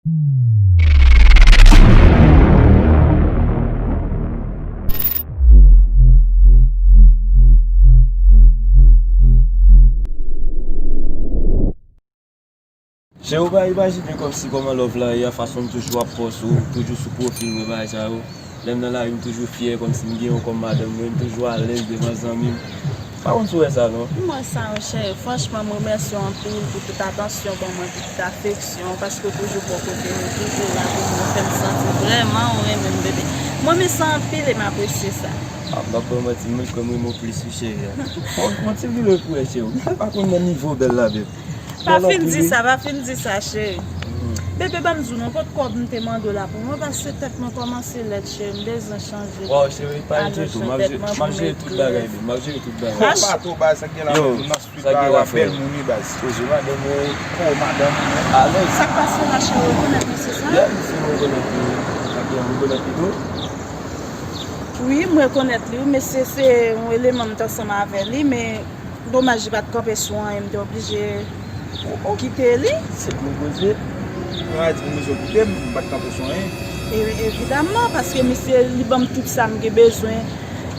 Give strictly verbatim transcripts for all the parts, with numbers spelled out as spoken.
Cheri, ou pa imajine kòmsi kòman love la ye, a fason m toujou ap pòs ou, toujou sou pwofil mwen, bagay sa yo. Lè m nan lari, m toujou fyè kòmsi m gen ou kòm madanm mwen, m toujou alèz devan zanmi m. Pa konn si w wè sa non. M wè sa wi cheri, franchman m remèsye w anpil pou tout atansyon w ban mwen, pou tout afeksyon w, paske w toujou bò kote m, w toujou la pou mwen, w fè m santi vrèman ou renmen m bebe. M renmen sa anpil e m apresye sa. Ah, m p ap ba w manti, mwen kwè m renmen w plis wi cheri. Bon, yon ti vire pou wè cheri. M pa konn nan nivo bèl la bèl. Pa fin di sa, pa fin di sa cheri. Bebe, ban m di w non, kot kòb m te mande w la pou mwen, paske tèt mwen kòmanse lèd cheri, m bezwen chanje. Waw cheri, pa enkyete w, m ap jere tout bagay bebe, m ap jere tout bagay. Kòb pa tou baz, sa k gen la menm nan swit la, w ap bèl moun wi baz. Poze madanm ou, kò madanm ou menm. Alèz. Sa k pase la cheri, ou rekonèt mesye sa? Yeah, mesye m rekonèt li. Sa k gen, ou rekonèt li tou? Wi, m rekonèt li wi, mesye se yon eleman m t ansanm avè li, men domaj li pa t kanpe sou anyen, m te oblije kite li. Se pou koze. Mwen a di pou mesye kite m, m pa t kanpe sou anyen. E, evidaman, paske misye li ban m tout sa m gen bezwen.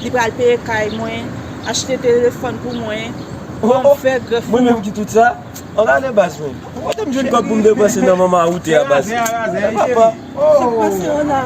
Li pral peye kay mwen, achte telefòn pou mwen, ban m fè grèf mwen. Mwen menm ki tout sa? An gade baz mwen. Kote m jwenn kòb pou m depanse nan manman woute a baz? Papa. Sa k pase an la?